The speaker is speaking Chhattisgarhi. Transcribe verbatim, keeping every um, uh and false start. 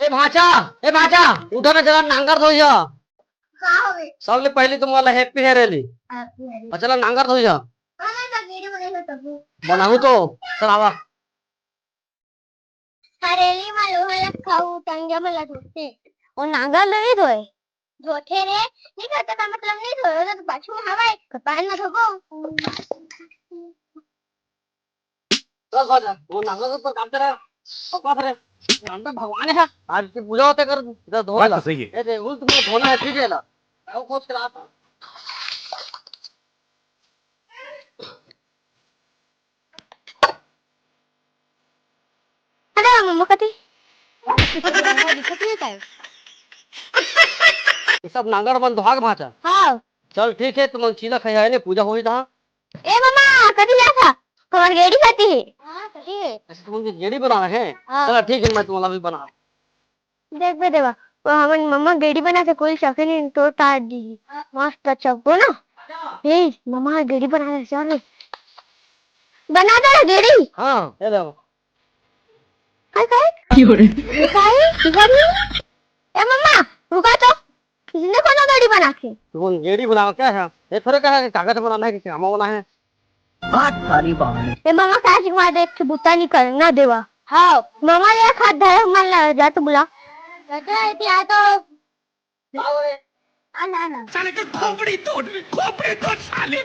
भांचा, ए भांचा, उठो ना, चला नांगर धोइया। का होवे? सबले पहली तुम वाला हैप्पी हेरेली। हैप्पी हेरेली। अच्छा, चला नांगर धोइया। हाँ, मैं तो वीडियो बनाई हूँ तब। बनाहूँ तो, चल आवा। हरेली मा लोहा ला खाऊ, टंगिया मा ला धोथे। ओ नांगर ले ही धोए। धोथे रे, नहीं धोता का मतलब नहीं धोए, तो पाछू में हवा है, बाद में धोबो। चल भाजा, वो नांगर ऊपर काम करे, पापा रे, यहाँ पे भगवान है, आज की पूजा होते कर, इधर धो बात ला। तो सही है। ये दे, उल्ट में धोना है, ठीक है ना? वो खोज के ला। अरे मम्मा कति? दिखत नहीं काय? ये सब नांगर मन धोआ के भांचा। हाँ। चल ठीक है, तुम चीला खाई है ने, पूजा होई तहाँ। ए मम्मा, कति जात हा? हमर गेड़ी कति हे? हाँ, कति हे? अच्छा, तुमन के गेड़ी बनाना है? हाँ। चला ठीक है, मैं तुम्हारा भी बना। देख बे देवा, वो हमन मम्मा गेड़ी बनाथे, कोई चखे नहीं, तोर तार दी। मस्त चखबो ना। ए, मम्मा गेड़ी बनाथे, चल। बना दे ना गेड़ी। हाँ, ये लो। काय, काय? की हो रे? काय? की कर रही? ए मम्मा, रुका तो। किसने कोनो गेड़ी बनाथे? तुमन गेड़ी बनाओ क्या है? ये थोड़े कहा कि कागज बनाना है कि कामा बनाना है। बात सारी बात है। ए मामा, का सिखवा दे, एक ठो बूता नहीं करना देवा। हाँ, मामा, ये खाद धरे मन ला, जा तो बुला। बेटा, इति आ तो। आ ना, आ ना। साले के खोपड़ी तोड़, खोपड़ी तोड़ साले।